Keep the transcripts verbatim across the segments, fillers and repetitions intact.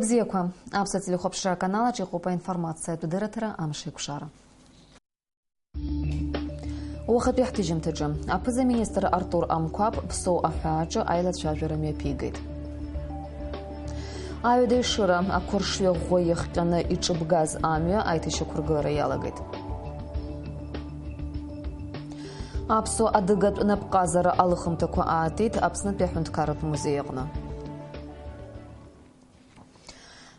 Бзиақәа, Аԥсуа телехәаԥшра аканалаҿ иҟоуп аинформациатә дырраҭара Амшеикәшара. Уахатәи ҳҭыжьымҭаҿы, аԥыза-министр Артур Амқәаб Ԥсоу аҳәааҿы аилацәажәара мҩаԥигеит. Аҩада Ешыра ақәыршҩы ӷәӷәа иахҟьаны иҿыбгаз амҩа аиҭашьақәыргылара иалагеит. Аԥсуа адыгатә напҟазара алыхымҭақәа аатит Аԥснытәи аҳәынҭқарратә музеи аҟны.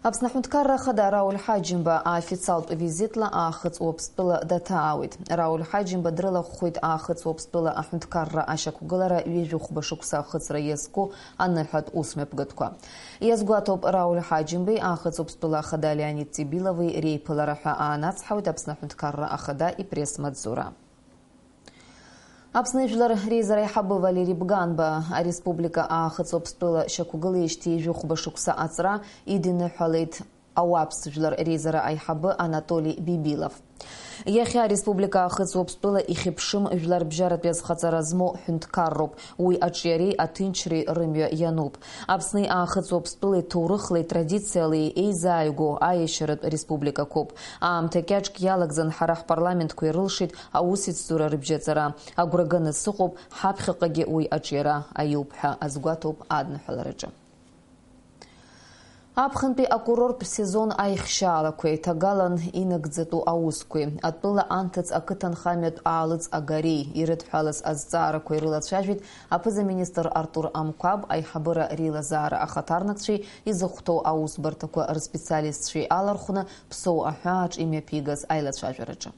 Аԥсны аҳәынҭқарра ахада Рауль Ҳаџьымба аофициалтә визитла Аахыҵ Уаԥстәыла даҭаауеит. Рауль Ҳаџьымба дрылахәхоит Аахыҵ Уаԥстәыла аҳәынҭқарра ашьақәгылара ҩажәи хәба шықәса ахыҵра иазку аныҳәатә усмҩаԥгатәқәа. Иазгәаҭоуп, Рауль Ҳаџьымбеи Аахыҵ Уаԥстәыла ахада Леонид Ҵибилови реиԥылара ҳәа аанацҳауеит Аԥсны аҳәынҭқарра ахада ипресс-маҵзура. Аԥсны жәлар реизара аиҳабы Валери Бганба ареспублика Аахыҵ Уаԥстәыла шьақәгылеижьҭеи жәохәба шықәса аҵра идиныҳәалеит ауаԥс жәлар реизара аиҳабы Анатоли Бибилов. Иахьа ареспублика Аахыҵ Уаԥстәыла ихьыԥшым жәларбжьаратәи азхаҵара змоу ҳәынҭқарроуп, уи аҿиареи аҭынчреи рымҩа иануп. Аԥсни Аахыҵ Уаԥстәылеи ҭоурыхлеи традициалеи еизааигәоу аиашьаратә республикақәоуп. Аамҭа кьаҿк иалагӡан ҳара ҳпарламентқәа ирылшеит аусеицӡоура рыбжьаҵара. Агәра ганы сыҟоуп, ҳаԥхьаҟагьы уи аҿиара аиуп ҳәа азгәаҭоуп адныҳәалараҿы. Аԥхынтәи акурорттә сезон аихшьаалақәеи, ҭагалан инагӡатәу аусқәеи, атәыла анҭыҵ ақыҭанхамҩатә аалыҵ агареи ирыдҳәалаз азҵаарақәа ирылацәажәеит аԥыза-министр Артур Амқәаб аиҳабыра реилазаара ахаҭарнакцәеи изыхәҭоу аусбарҭақәа рспециалистцәеи алархәны Ԥсоу аҳәааҿ имҩаԥигаз аилацәажәараҿы.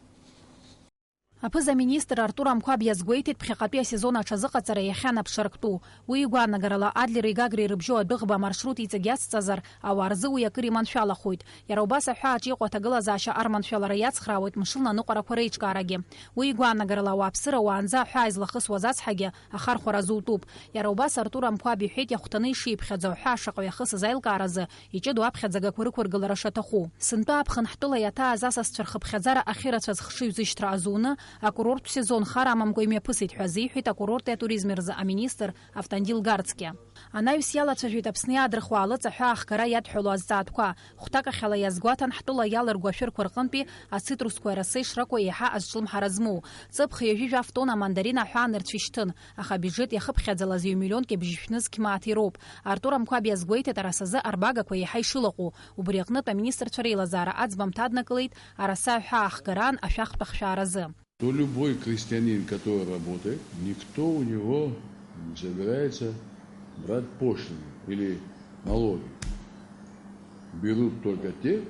Аԥыза-министр Артур Амқәаб иазгәеиҭеит ԥхьаҟатәи асезон аҽазыҟаҵара иахьа наԥшарктәу. Уи игәаанагарала, Адлери Гагреи рыбжьоу адәыӷба амаршрут иҵегь иацҵазар, ауаа рзы уи акыр иманшәалахоит. Иара убас аҳәааҿ иҟоу аҭагылазаашьа арманшәалара иацхраауеит мшынла аныҟәарақәа реиҿкаарагьы. Уи игәаанагарала, ауааԥсыра уаанӡа аҳәаа излахысуаз ацҳагьы ахархәара азутәуп. Иара убас Артур Амқәаб иҳәеит, иахәҭаны ишиԥхьаӡо аҳәаа шаҟаҩ ахысыз аилкааразы иҷыдоу аԥхьаӡагақәа рықәыргылара шаҭаху. Сынтәа аԥхын ҳтәыла иаҭааз асасцәа рхыԥхьаӡара ахьырацәаз хшыҩзышьҭра азуны, акурорттә сезон хар амамкәа имҩаԥысит ҳәа азиҳәеит акурорти атуризми рзы аминистр Автандил Гарцкиа. Анаҩс иалацәажәеит Аԥсны иаадырхуа аалыҵ аҳәаа ахгара иадҳәалоу азҵаатәқәа. Хәҭакахьала иазгәаҭан, ҳтәыла иалырго ашәырқәа рҟынтәи ацитрусқәеи арасеи шракәу еиҳа азҿлымҳара змоу. Ҵыԥх ҩажәи жәаф тонна амандарина аҳәаа нырцә ишьҭын, аха абиуџьет иахыԥхьаӡалаз ҩ-миллионки бжьышәнызқь мааҭ ироуп. Артур Амқәаб иазгәеиҭеит арасазы арбагақәа еиҳа ишылаҟоу. Убри аҟнытә аминистрцәа реилазаара аӡбамҭа аднакылеит араса аҳәаа ахгараан ашәахтә ахшәааразы. То любой крестьянин, который работает, никто у него не собирается брать пошлины или налоги. Берут только те,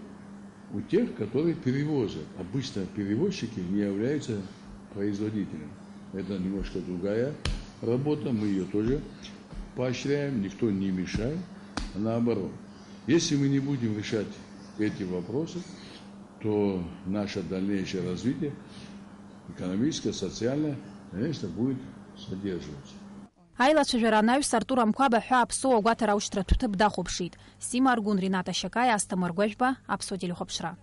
у тех, которые перевозят. Обычно перевозчики не являются производителем. Это немножко другая работа, мы её тоже поощряем, никто не мешает, а наоборот. Если мы не будем решать эти вопросы, то наше дальнейшее развитие экономическое, социальное, конечно, будет задерживаться. Аилацәажәара анаҩс, Артур Амқәаб аҳәаа Ԥсоу агәаҭара аушьҭратә ҭыԥ дахәаԥшит. Сима Аргәын, Рената Шьакаиа, Асҭамыр Гәажәба, Аԥсуа телехәаԥшра.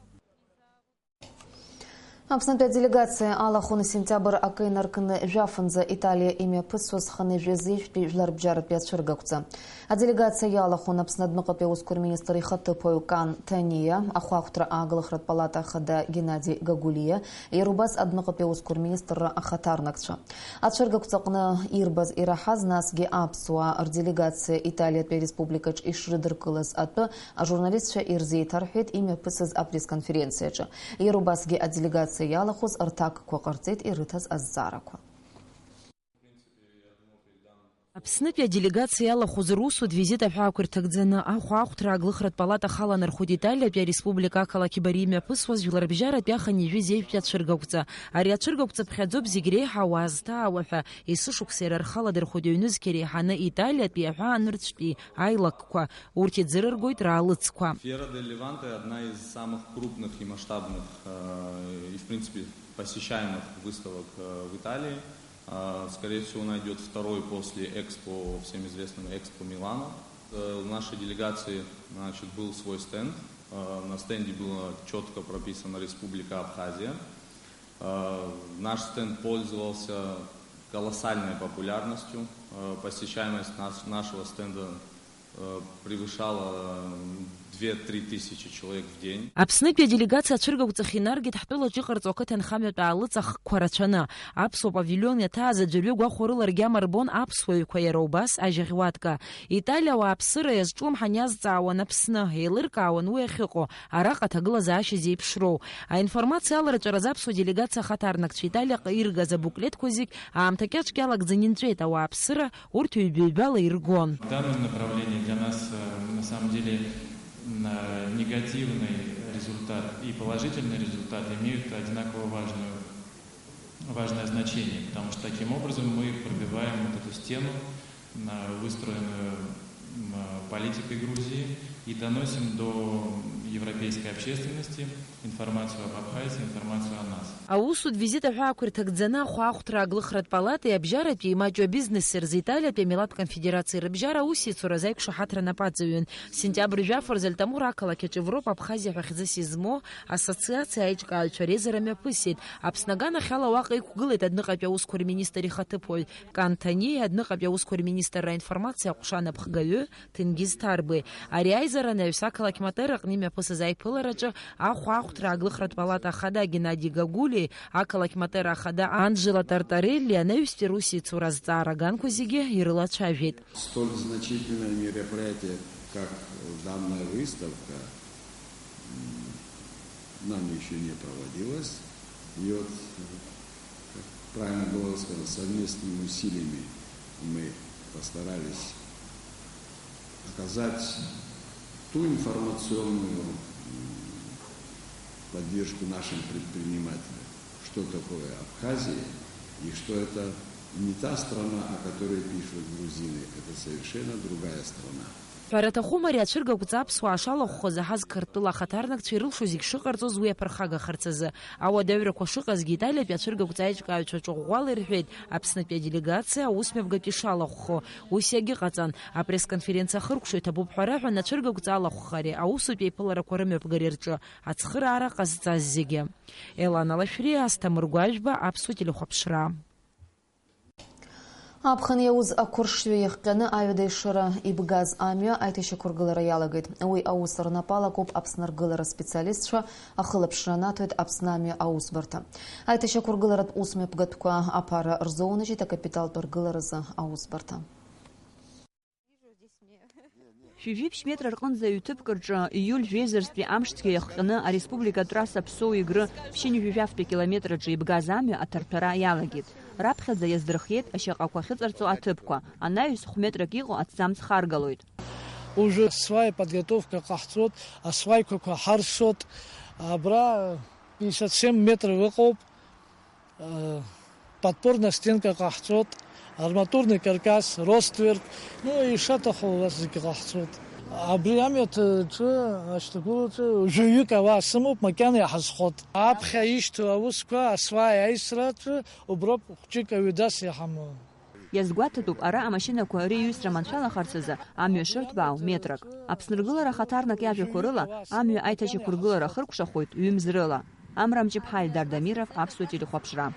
Аԥснытәи аделегациа алахәын сентиабр акы инаркны жәафынӡа Италиа имҩаԥысуаз хынҩажәи зеижәтәи жәларбжьаратәи ацәыргақәҵа. Аделегациа иалахәын Аԥсны адәныҟатәи аусқәа рминистр ихаҭыԥуаҩ Кан Таниа, ахәаахәҭра ааглыхратә палата ахада Геннади Гагулиа, иара убас адәныҟатәи аусқәа рминистрра ахаҭарнакцәа. Ацәыргақәҵаҟны ирбаз ираҳаз, насгьы аԥсуаа рделегациа Италиатәи ареспубликаҿ ишрыдыркылаз атәы ажурналистцәа ирзеиҭарҳәеит имҩаԥысыз апресс-конференциаҿы. Иара убасгьы аделегациа иалахәыз рҭакқәа ҟарҵеит ирыҭаз азҵаарақәа. Аԥснытәи аделегациа иалахәыз русутә визит аҳәаақәа ирҭагӡаны, ахәаахәҭра ааглыхратә палата ахала анархоит Италиатәи ареспублика ақалақь Бари имҩаԥысуаз жәларбжьаратәи ахынҩажәи зеижәтәи ацәыргақәҵа. Ари ацәыргақәҵа ԥхьаӡоуп зегь реиҳа ауаа зҭаауа ҳәа, есышықәса иара рхы аладырхәит ҩнызқьи реиҳаны Италиатәи аҳәаанырцәтәи аилакқәа. Урҭ иӡырыргоит раалыҵқәа. Fiera del Levante — одна из самых крупных и масштабных, э, и, в принципе, посещаемых выставок, э, в Италии. Э, скорее всего, она идёт второй после Экспо, всем известного Экспо Милано. Э, у нашей делегации, значит, был свой стенд. Э, на стенде было чётко прописано «Республика Абхазия». Э, наш стенд пользовался колоссальной популярностью. Э, посещаемость наш-, нашего стенда Э, превышало, м, две-три тысячи человек в день. Аԥснытәи аделегациа ацәыргақәҵахь инаргеит ҳтәылаҿ иҟарҵо ақыҭанхамҩатә аалыҵ ахкқәа рацәаны. Аԥсуа павилион иаҭааз аӡәырҩы гәахәарыла ргьама рбон аԥсуаҩқәа, иара убас ажьаӷьуатка. Италиа ауааԥсыра иазҿлымҳан иазҵаауан Аԥсны, еилыркаауан уи ахьыҟоу, араҟа аҭагылазаашьа зеиԥшроу. Аинформациа аларҵәаразы аԥсуа делегациа ахаҭарнакцәа Италиаҟа иргаз абуклетқәа зегь аамҭа кьаҿк иалагӡаны инҵәеит, ауааԥсыра урҭ ҩба-ҩбала иргон. В данном направлении для нас, э, на самом деле, м, э, негативный результат и положительный результат имеют одинаково важную, важное значение, потому что таким образом мы пробиваем вот эту стену, на выстроенную, м, э, политикой Грузии и доносим до европейской общественности информацию об Абхазии, информацию о нас. Аусутә визит аҳәаақәа ирҭагӡаны ахәаахәҭра аглыхратә палатеи абжьаратәи имаҷу абизнеси рзы Италиатәи амилаҭ конфедерациеи рыбжьара аусеицура азы аиқәшаҳаҭра нап аҵаҩын. Сентиабр жәаф рзы Альтамур ақалақь аҿы Европа Абхазиа ҳәа хьӡыс измоу ассоциациа аиҿкааҩцәа реизара мҩаԥысит. Аԥсны аганахьала уаҟа иқәгылеит адәныҟатәи аусқәа рминистр ихаҭыԥуаҩ Кан Ҭаниеи адәныҟатәи аусқәа рминистрра аинформациа аҟәша анапхгаҩы Ҭенгиз Ҭарбеи. Ари аизара анаҩс ақалақь Матера аҟны имҩаԥысыз аиԥылараҿы ахәаахәҭра аглыхратә палата ахада Геннади Гагулиеи ақалақь Матера ахада Анжела Тартарелли анаҩстәи русеицура азҵаара аганқәа зегьы ирылацәажәеит. Столь значительное мероприятие, как данная выставка, м, нами еще не проводилось. И вот, как правильно было сказано, совместными усилиями мы постарались оказать ту информационную, м, поддержку нашим предпринимателям, что такое Абхазия и что это не та страна, о которой пишут грузины, это совершенно другая страна. Ҳәара аҭахума, ари ацәыргақәҵа аԥсуаа шалахәхоз аҳаз Қырҭтәыла ахаҭарнакцәа ирылшо зегь шыҟарҵоз уи аԥырхага ахарцазы. Ауадаҩрақәа шыҟазгьы Италиатәи ацәыргақәҵа аиҿкааҩцәа ҿыӷәӷәала ирҳәеит Аԥснытәи аделегациа аусмҩаԥгатә ишалахәхо. Ус иагьыҟаҵан, апресс-конференциа ахыркәшо иҭабуп ҳәа раҳәан ацәыргақәҵа алахәхареи аусутә еиԥыларақәа рымҩаԥгареи рҿы ацхыраара ҟазҵаз зегьы. Елана Лашәриа, Асҭамыр Гәажәба, Аԥсуа телехәаԥшра. Аԥхын иауз ақәыршҩы иахҟьаны аҩада ишыра ибгаз амҩа аиҭашьақәыргылара иалагеит. Уи аус рнапы алакуп Аԥсны ргылара специалистцәа, ахылаԥшра анаҭоит Аԥсны амҩа аусбарҭа. Аиҭашьақәыргыларатә усмҩаԥгатәқәа аԥара рзоунажьит акапиталтә ргыларазы аусбарҭа. Шәи жәиԥшь метра рҟынӡа ҩ-ҭыԥк рҿы ииуль жәеизырстәи амшцәгьа иахҟьаны ареспублика атрасса Ԥсоу-Егры ԥшьынҩажәи жәафтәи акилометр аҿы ибгаз амҩа аҭарҭәара иалагеит. Раԥхьаӡа иаздырхиеит ашьаҟақәа ахьыҵарҵо аҭыԥқәа, анаҩс хә-метрак иҟоу аҭӡамц харгалоит. Уажәы асваи подготовка ҟаҳҵоит, асваиқәақәа ҳарсуеит. Абра пятьдесят семь метров ыҟоуп. Э, подпорная стенка ҟаҳҵоит, арматурный каркас, ростверк, ну, ишаҭаху убас зегьы ҟаҳҵоит. Абри амҩаҭаҿы, ашьҭагәылаҿы, жәаҩык ауаа сымоуп, макьана иҳазхоит. Аԥхьа ишьҭоу аусқәа, асваи аисраҿы, уброуп хәҷык аҩадас иҳамоу. Иазгәаҭатәуп, ара амашьынақәа реиҩызра маншәалахарц азы амҩа шырҭбаау метрак. Аԥсны ргылара ахаҭарнак иажәақәа рыла, амҩа аиҭашьақәыргылара ахыркәшахоит ҩымз рыла. Амра Мҷыԥҳа, Ельдар Дамиров, Аԥсуа телехәаԥшра.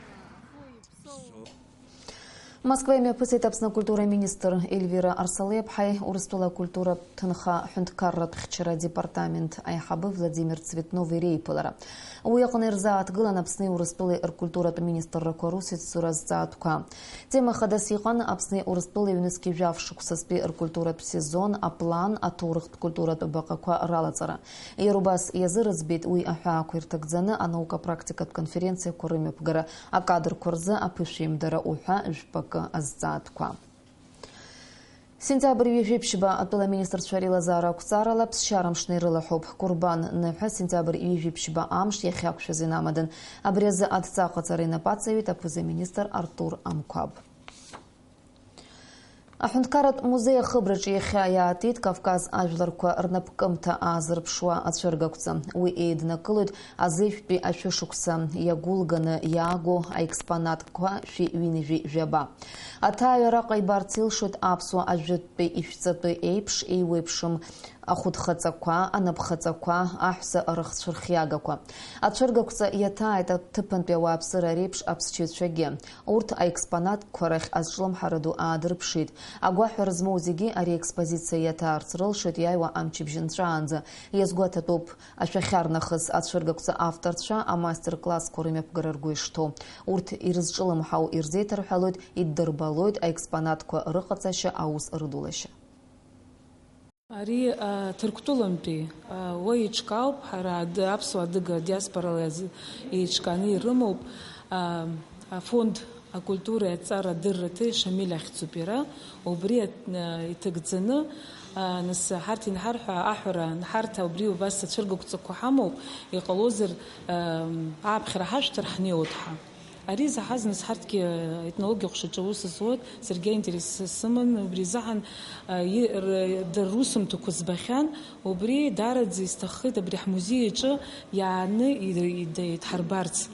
Москва имҩаԥысит Аԥсны акультура министр Ельвира Арсалиаԥҳаи Урыстәыла акультуратә ҭынха аҳәынҭқарратә хьчара адепартамент аиҳабы Владимир Цветнови реиԥылара. Уи аҟны ирзааҭгылан Аԥсни Урыстәылеи ркультуратә министррақәа русеицура азҵаатәқәа. Тема хадас иҟан Аԥсни Урыстәылеи ҩнызқьи жәаф шықәсазтәи ркультуратә сезон, аплан, аҭоурыхтә культуратә баҟақәа ралаҵара. Иара убас иазырыӡбеит уи аҳәаақәа ирҭагӡаны анаука-практикатә конференциақәа рымҩаԥгара, акадрқәа рзы аԥышәеимдара уҳәа жәпакы азҵаатәқәа. Сентиабр ҩажәи ԥшьба атәыла аминистрцәа реилазаара ақәҵарала ԥсшьара мшны ирылаҳәоуп. Курбан ныҳәа сентиабр ҩажәи ԥшьба амш иахьақәшәаз инамадан. Абри азы адҵа аҟаҵара инапы аҵаҩит аԥыза-министр Артур Амқәаб. Аҳәынҭқарратә музеи ахыбраҿы иахьа иаатит Кавказ ажәларқәа рнапкымҭа аазырԥшуа ацәыргақәҵа. Уи еиднакылоит азеижәтәи ашәышықәса иагәылганы иаагоу аекспонатқәа шәи ҩынҩажәи жәаба. Аҭааҩ араҟа ибарц илшоит аԥсуа ажәытәтәи ишәҵатәи еиԥш еиуеиԥшым ахәыдхаҵақәа, анапхаҵақәа, аҳәса рыхцәырхиагақәа. Ацәыргақәҵа иаҭааит аҭыԥантәи ауааԥсыра реиԥш аԥсшьаҩцәагьы. Урҭ аекспонатқәа рахь азҿлымҳара ду аадырԥшит. Агәаҳәара змоу зегьы ари аекспозициа иаҭаарц рылшоит иааиуа амчыбжь нҵәаанӡа. Иазгәаҭатәуп, ашәахьарнахыс ацәыргақәҵа авторцәа амастер-классқәа рымҩаԥгара ргәы ишҭоу. Урҭ ирызҿлымҳау ирзеиҭарҳәалоит, иддырбалоит аекспонатқәа рыҟаҵашьа, аус рыдулашьа. Ари, а, Ҭырқәтәылантәи, а, уа еиҿкаауп, ҳара ад-, аԥсуа адыга диаспорала иаз-, еиҿкааны ирымоуп, а, афонд акультуреи аҵара адырраҭеи Шамиль ахьӡуп иара, убри а-, а, иҭагӡаны, а, нас ҳарҭ инҳарҳәа аҳәара анҳарҭа, убри убас ацәыргақәҵақәа ҳамоуп, иҟалозар, а, ааԥхьара ҳашәҭар ҳнеиуеит ҳа. Ари заҳаз нас ҳарҭгьы аетнологиа ҟәшаҿы аус зуеит, саргьы аинтерес сыман, убри изыҳәан, а, и-, р-, дара русумҭақәа збахьан, убри даараӡа исҭаххеит абри ҳмузеи аҿы иааны и-, и-, идҳарбарц.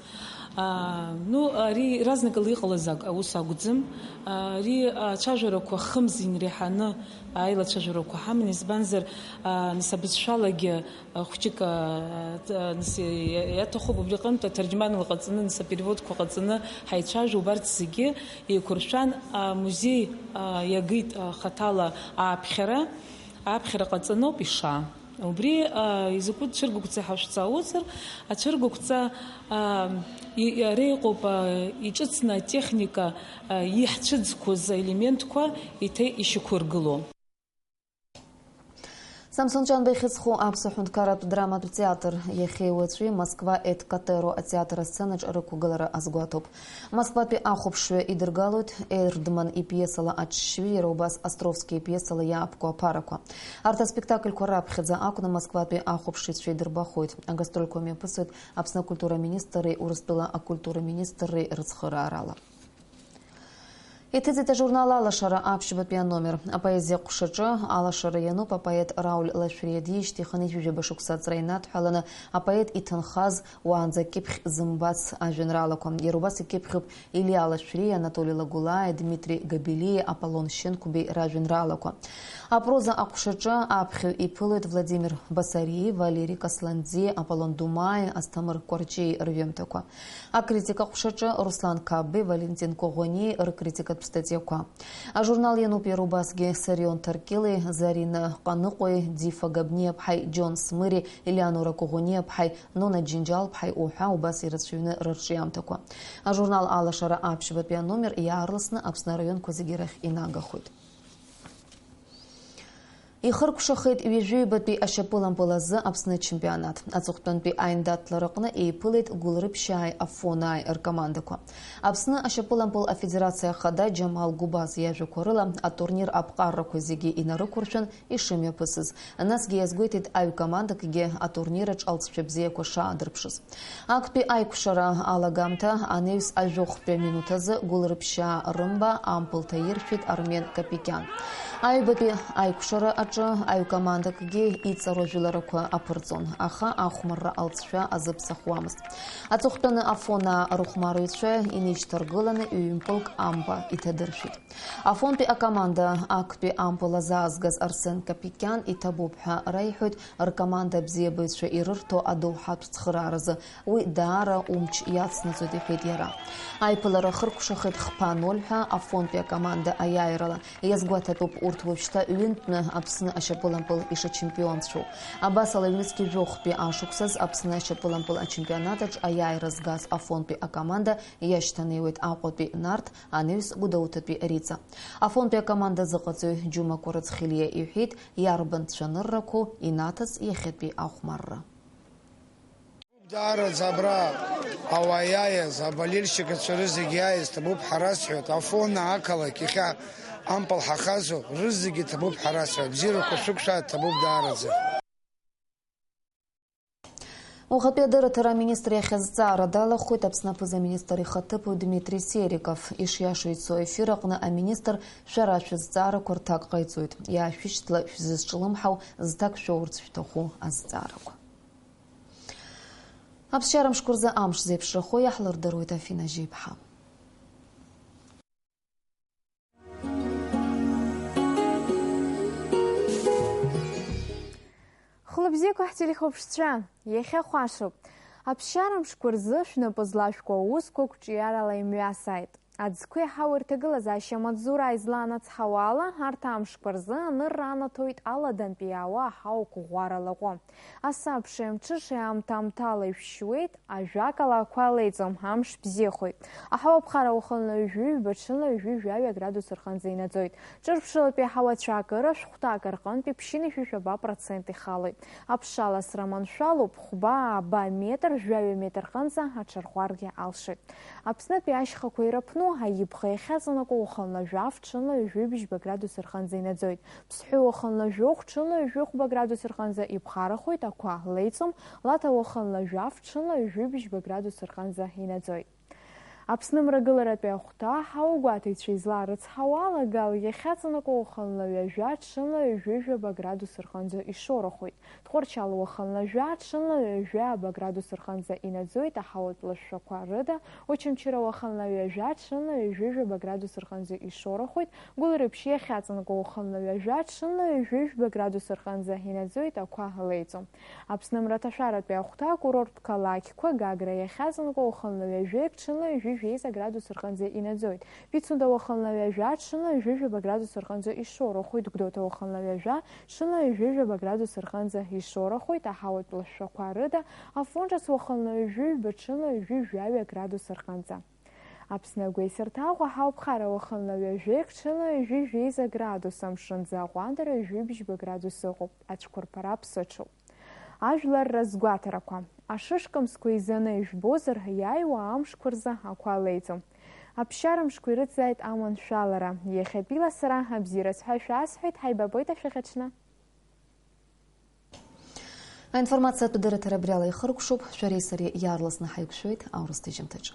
А, ну, ари разнык ала иҟалаз ак-, аус акәӡам. А, ари ацәажәарақәа хымз инреиҳаны аилацәажәарақәа ҳаман, избанзар, а, нас абызшәалагьы хәҷык, а, т-, а, нас, иа-, иаҭахуп, убри аҟынтә аҭырџьманла ҟаҵаны, нас апереводқәа ҟаҵаны ҳаицәажәо, убарҭ зегьы еиқәыршәан, амузеи, а, иагеит, а, хаҭала ааԥхьара, ааԥхьара ҟаҵаноуп ишаа. Убри, а, изакәытә цәыргақәҵа ҳашәҵа уцыр, ацәыргақәҵа, а, и-, иара иҟоуп, а, иҿыцны атехника, а, иаҳцәыӡқәаз аелементқәа иҭа-, ишьақәыргыло. Самсон Ҷанба ихьыӡху Аԥсуа ҳәынҭқарратә драматә театр иахьеи уаҵәи Москва Эткатеро атеатр асценаҿ рықәгылара азгәаҭоуп. Москватәи ахәаԥшҩы идыргалоит Ердман ипиесала Аҽшьҩы, иара убас Островски ипиесала Иаапкуа аԥарақәа. Арҭ аспектакльқәа раԥхьаӡа акәны Москватәи ахәаԥшыҩцәа идырбахоит. Агастрольқәа мҩаԥысуеит Аԥсны акультура министрреи Урыстәыла акультура министрреи рыцхыраарала. Иҭыҵит ажурнал Алашара аԥшьбатәи аномер. Апоезиа ҟәшаҿы алашара иануп апоет Рауль Лашәриа диижьҭеи хынҩажәижәаба шықәса аҵра инадҳәаланы апоет иҭынхаз уаанӡа акьыԥхь зымбац ажәеинраалақәа. Иара убас икьыԥхьуп Илиа Лашәриа, Анатоли Лагәылааи, Дмитри Габелиеи, Аполлон Шьынқәбеи ражәеинраалақәа. Апроза аҟәшаҿы аԥхьаҩ иԥылоит Владимир Басариеи, Валери Касланӡиеи, Аполлон Думааи, Асҭамыр Кәарҷиеи рҩымҭақәа. Акритика ҟәшаҿы Руслан Қапбеи, Валентин Коӷониеи ркритикатә статиақәа. Ажурнал иануп иара убасгьы Сарион Ҭаркьылеи, Зарина Ҟаныҟәеи, Дифа Габниаԥҳаи, Џьон Смыри, Елеонора Коӷониаԥҳаи, Нона Џьынџьалԥҳаи уҳәа убас ирацәаҩны рырҿиамҭақәа. Ажурнал Алашара аԥшьбатәи аномер иаарласны Аԥсны араионқәа зегьы рахь инагахоит. Ихыркәшахеит ҩажәи ҩбатәи ашьапылампыл азы Аԥсны ачемпионат. Аҵыхәтәантәи аиндаҭлара аҟны еиԥылеит Гәылрыԥшьааи Афонааи ркомандақәа. Аԥсны ашьапылампыл афедерациа ахада Џьамал Гәыбаз иажәақәа рыла, атурнир аԥҟаррақәа зегьы инарықәыршәан ишымҩаԥысыз. Насгьы иазгәеиҭеит аҩ командакгьы атурнир аҿы алҵшәа бзиақәа шаадырԥшыз. Актәи аиқәшара алагамҭа анаҩс ажәохәтәи аминуҭ азы Гәылрыԥшьаа рымба ампыл ҭаиршәит Армен Капикиан. Аҩбатәи аиқәшара аҿы аҩкомандакгьы иҵару ажәыларақәа аԥырҵон, аха ахәмарра алҵшәа азыԥсахуамызт. Аҵыхәтәаны Афонаа рыхәмарыҩцәа инеишьҭаргыланы ҩымпылк амба иҭадыршәит. Афонтәи акоманда актәи ампыл азаазгаз Арсен Капикиан иҭабуп ҳәа раиҳәоит ркоманда абзиабаҩцәа ирырҭо адоуҳатә цхырааразы. Уи даара умч иацнаҵоит, иҳәеит иара. Аиԥылара хыркәшахеит хԥа ноль ҳәа Афонтәи акоманда аиааирала. Иазгәаҭатәуп урҭ уажәшьҭа ҩынтәны Аԥсны ашьапылампыл ишачемпионцәоу. Абасала, ҩнызқьи жәохәтәи ашықәсаз Аԥсны ашьапылампыл ачемпионат аҿы аиааира згаз Афонтәи акоманда иашьҭанеиуеит Аҟәатәи Нарҭ, анаҩс Гәдоуҭатәи Риҵа. Афонтәи акоманда азыҟаҵаҩ Џьума Кәарыцхелиа иҳәеит, иарбан цәаныррақәоу инаҭаз иахьатәи ахәмарра. Даараӡа абра ауаа иааиз, аболельщикцәа рызегь иааиз ҭабуп ҳәа расҳәоит. Афон ақалақь иахьа ампыл ҳахазу рызегьы ҭабуп ҳәа расҳәоит. Бзиарақәа шәықәшәааит, ҭабуп даараӡа. Уахатәи адырраҭара аминистр иахь азҵаара далахәхеит Аԥсны аԥыза-министр ихаҭыԥуаҩ Дмитри Сериков. Ишиашоу ицо аефир аҟны аминистр шәара шәызҵаарақәа рҭак ҟаиҵоит. Иаашәышьҭла шәзызҿлымҳау зҭак шәоурц шәҭаху азҵаарақәа. Аԥсшьара мшқәа рзы амш зеиԥшрахо иаҳлырдыруеит Афина Жьеиԥҳа. Ҳтелехәаԥшцәа, иахьа хәашоуп. Аԥсшьара мшқәа рзы шәнапы злашәкуа аусқәа қәҿиарала имҩасааит. Аӡқәеи ҳауа рҭагылазаашьа амаҵзура излаанацҳауа ала, арҭ амшқәа рзы анырра анаҭоит аладантәи иаауа аҳауа қәыӷәӷәара лаҟәы. Асабшеи амҽышеи аамҭа-аамҭала ишәшьуеит, ажәакала, ақәа леиӡом, амш бзиахоит. Аҳауа ԥхара уахынла ҩажәи ҩба, ҽынла ҩажәи жәаҩа градус рҟынӡа инаӡоит. Ҿырԥшылатәи аҳауа цәаакыра шәҟәҭак рҟынтәи ԥшьынҩажәи жәаба процент ихалоит. Аԥшаласра маншәалоуп, хәба, ааба метр, жәаҩа метр рҟынӡа аҽарӷәӷәаргьы алшоит. Аԥснытәи ашьхақәа ираԥну аибӷа иахьаҵанакуа уахынла жәаф, ҽынла ҩажәи бжьба градус рҟынӡа инаӡоит. Ԥсҳәы уахынла жәохә, ҽынла ҩажәи хәба градус рҟынӡа иԥхарахоит, ақәа леиӡом, Лаҭа уахынла жәаф, ҽынла ҩажәи бжьба градус рҟынӡа инаӡоит. Аԥсны мрагыларатәи ахәҭа, ҳауагәаҭаҩцәа излаарыцҳауа ала, Гал иахьаҵанакуа уахынла ҩажәа, ҽынла ҩажәи жәаба градус рҟынӡа ишорахоит. Тҟәарчал уахынла жәа, ҽынла ҩажәи ааба градус рҟынӡа инаӡоит, аҳауатә лашәшәақәа рыда, Очамчыра уахынла ҩажәа, ҽынла ҩажәи жәаба градус рҟынӡа ишорахоит, Гәылрыԥшь иахьаҵанакуа уахынла ҩажәа, ҽынла ҩажәи жәба градус рҟынӡа инаӡоит, ақәа леиӡом. Аԥсны мраҭашәаратәи ахәҭа, акурорттә қалақьқәа, Гагра иахьаҵанакуа уахынла ҩажәеи, ҽынла ҩажәи жәеиза градус рҟынӡа инаӡоит. Пицунда уахынла ҩажәа, ҽынла ҩажәи жәаба градус рҟынӡа ишорахоит, Гәдоуҭа уахынла ҩажәа, ҽынла ҩажәи жәаба градус рҟынӡа ишорахоит, аҳауатә лашәшәақәа рыда, Афон ҿыц уахынла ҩажәи ҩба, ҽынла ҩажәи жәаҩа градус рҟынӡа. Аԥсны агәеисырҭаҟәа ҳауԥхара уахынла ҩажәеи, ҽынла ҩажәи жәеиза градус, амшынӡы аҟәандара ҩажәи бжьба градус ыҟоуп, ацәқәырԥара ԥсыҽуп. Ажәлар разгәаҭарақәа. Ашышкамсқәа изаны ижәбозар, иааиуа амшқәа рзы ақәа леиӡом. Аԥсшьара мшқәа ирыцзааит аманшәалара. Иахьатәила сара абзиараз ҳәа шәасҳәеит, ҳаибабоит ашәахьаҽны. Аинформациатә дырраҭара абриала ихыркәшоуп, шәареи сареи иаарласны ҳаиқәшәоит аурыс ҭыжьымҭаҿы.